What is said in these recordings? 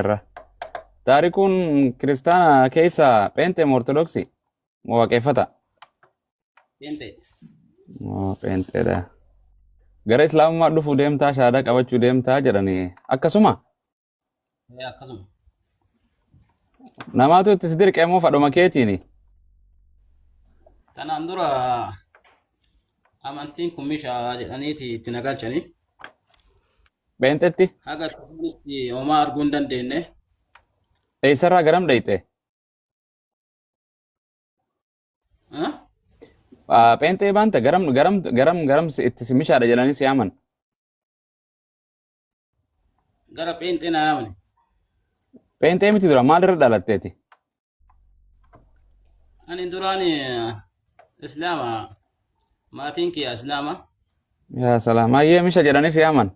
Irra. Taarikuun kiristaana keessa pheenxee moo ortodoksii? Moo waaqeffata? Pheenxee. Moo pheenxeedha. Gara islaamummaa dhufuu deemtaa shahaadaa qabachuu deemtaa jedhanii akkasuma Ee, akkasuma. namaatu itti si dirqee moo fadhuma keetiini? Tanaan dura amantiin kun mishaa jedhaniiti itti na galchanii. Pheenxetti Haga tokkotti homaa arguu hin dandeenye. eessarraa garam dhayxe? Ah? Pheenxee baanta garam garam garam garam itti si mishaadha jedhanii si yaaman. Gara pheenxee na yaamani. Pheenxee miti dura maalirra dhalatteeti? Ani duraan islaama maatiin kiyya islaama Yaa salaam hayyee misha jedhanii si yaaman.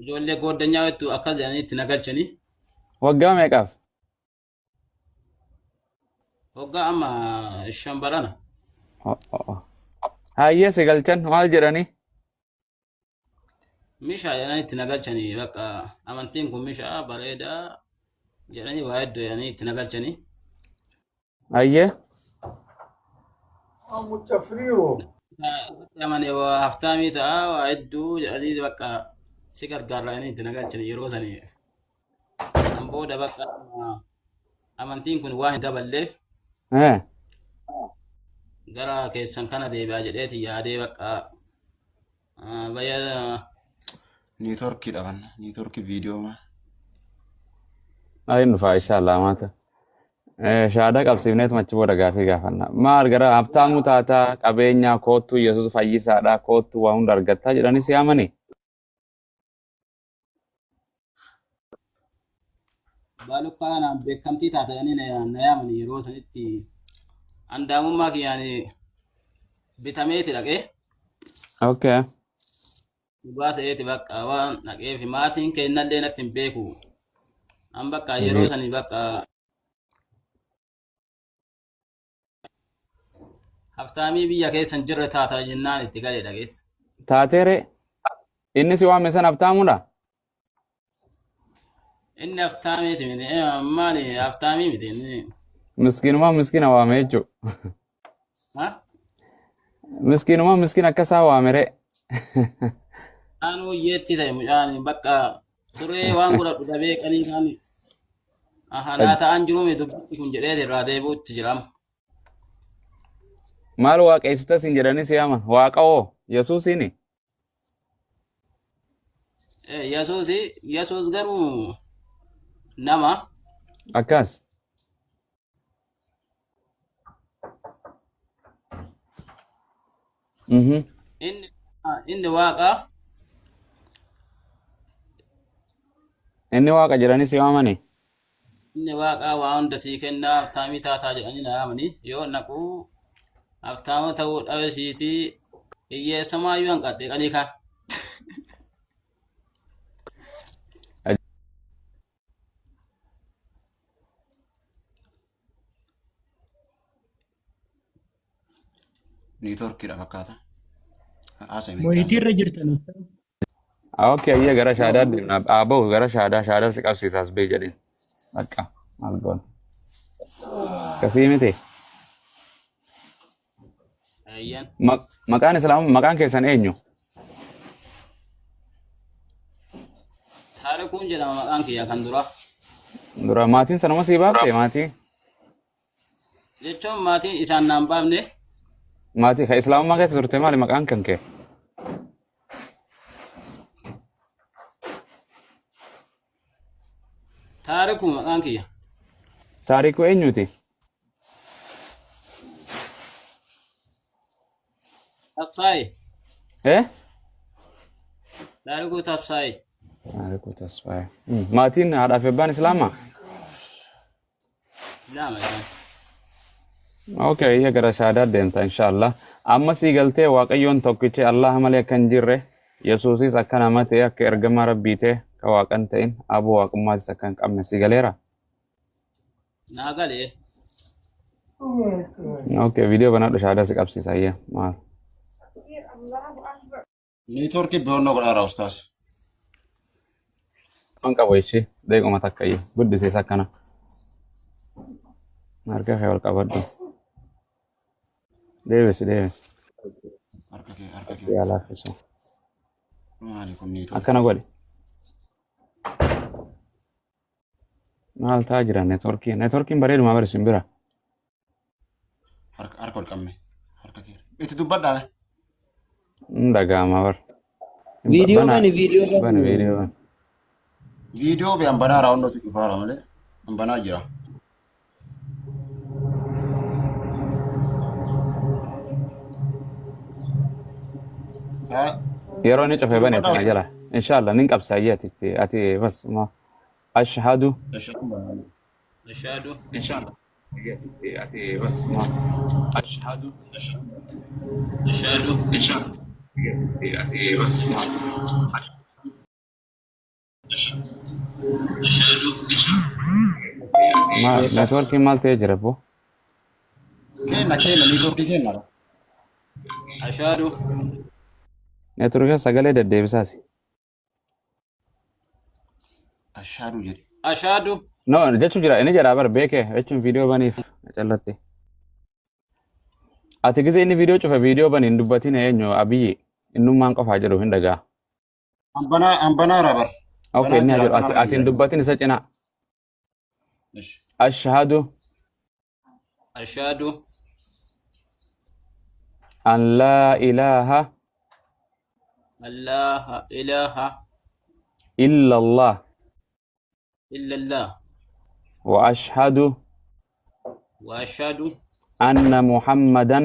ijoollee gooddanyaa jettu akkas jedhanii itti na galchanii Waggaa meeqaaf? waggaa amma shan barana Oh, oh, oh. Hayyee si galchan maal jedhanii? Mishaa jedhanii itti na galchanii bakka amantiin kun mishaa bareedaa jedhanii waa hedduu jedhanii itti na galchanii. Hayyee. Mucha frío. Isatti amane waa haftaamii ta'a waa hedduu jedhanii bakka si gargaarra jedhanii itti na galchanii yeroo sanii. Kan booda bakka amantiin kun waan hin daballeef gara keessan kana deebi'a jedheeti yaadee bakka baya Niitoorkii dhaban. Niitoorkii viidiyoo maa. Ayin dhufaa inshallah maata. Shahaadaa qabsiifneetuma achi booda gaafii gaafanna. Maal gara habtaamuu taataa qabeenyaa koottuu Yesuus fayyisaadhaa koottuu waa hunda argattaa jedhanii si yaamanii. Baalukkaa kanaan beekamtii taata jedhanii na yaamani yeroo sanitti andaamummaa kiyyaan bitameeti dhaqee Dhugaa ta'eeti bakka waan dhaqeef maatiin keenyallee natti hin beeku. An bakka yeroo sanii bakka haftaamii biyya keessa hin jirre taata jennaan itti galee dhaqeeti. Taateere inni si waame san habtaamuudha? Inni haftaamiiti miti maali haftaamii miti inni. Miskiinumaa miskiina waame jechuudha. Ha? Miskiinumaa miskiina akka isaa waame ree. Aanuu yeetti ta'e mucaan bakka suree waan godhadhu dhabee qanii kaan aha naa ta'an jiruumi dubbichi kun jedhee irraa deebi'utti jira amma. Maal waaqeessita siin jedhanii si yaaman? Waaqawoo Yesuusiini? Yesuus Yesuus garuu nama Akkas. Inni inni waaqa Inni waaqa jedhanii si waamanii? Inni waaqa waa hunda sii kennaa haftaamii taataa jedhanii na waamanii yoo naquu haftaama ta'uu dhabe siitii hiyyeessamaayyuu hanqadhe qalii kaan. Niitoorkiidha fakkaata. Haasa'e Wayitii irra jirtan ustaaz. Okay, ayya gara shaadaa deemna. Aboo gara shaadaa shaadaa si qabsiisa as bee jedhin. Bakka maal goona. Akkasii miti. Ayyan. Maqaan islaamummaa maqaan keessan eenyu? Taarikuun jedhama maqaan kiyya kan dura. Dura maatiin sanuma sii baafte maatii? Jechuun maatiin isaan naan baafne. Maatii kan islaamummaa keessa turte maali maqaan kan kee? Taarikuu maqaan kiyya. Taarikuu eenyuti? Tabsaayee. Eh? Taarikuu Tabsaayee. Taarikuu Tasfaayee. Maatiin haadhaa fi abbaan islaamaa? Islaama isaan. Okay, iyya gara shaadaa deemta inshallah. Amma sii galtee Waaqayyoon tokkichi Allah malee akka hin jirre, Yesuusis akka nama ta'e, akka ergamaa Rabbii ta'e, akka Waaqa hin ta'in, aboo Waaqummaatis akka hin qabne sii galeera. Naa galee. Okay, viidiyoo banadhu shaadaa si qabsiisa iyya. Maal? Niitoorkii biroonnoo godhaara ustaas. Waan qabu ishee deequma takka iyyuu guddisiis akkana. Harka kee ol qabadhu. Deebisi deebisi. Harka kee harka kee. Yaa laaffisu. Maali kun niitoorkii? Akkana godhi. Maal ta'aa jira neetworkiin? Neetworkiin bareeduma bari sin bira. Harka harka ol qabme. Harka kee. Itti dubbadhaa. Hin dhaga'ama bar. Viidiyoo Bana bani viidiyoo bani bani. viidiyoo bani. Viidiyoo be banaa raawwannootu cufaara malee banaa jira. Haa Yeroo inni itti cufe bani dubbadhaa. ati na jala. Inshallah nin qabsa iyyee ati itti ati bas ma ashhadu. Ashaadu. Inshallah iyyee ati itti ati bas ma ashhadu. Ashaadu. Inshallah iyyee ati itti ati bas ma Ashaadu. Ma networkiin maal ta'ee jira boo? Kenna kenna niitoorkii kenna. Ashaadu. Networkiin sagalee deddeebisaasi. Ashaaduu jedhe. Ashaadu. No jechuu jira inni jedhaa bar beekee jechuun viidiyoo baniif callatti. Ati gisee inni viidiyoo cufe viidiyoo bani hin dubbatin eenyu abiyyi innummaan qofaa jedhu hin dhagaa. Ambanaa ambanaa rabar. Okay Banaa inni haa jira jedhu ati banaa ati hin jira. dubbatin isa cinaa. Ish. Ashhadu Ashaadu. an laa ilaaha Allaaha ilaaha illa Allah illallah. wa ashhadu Wa ashaadu anna Muhammadan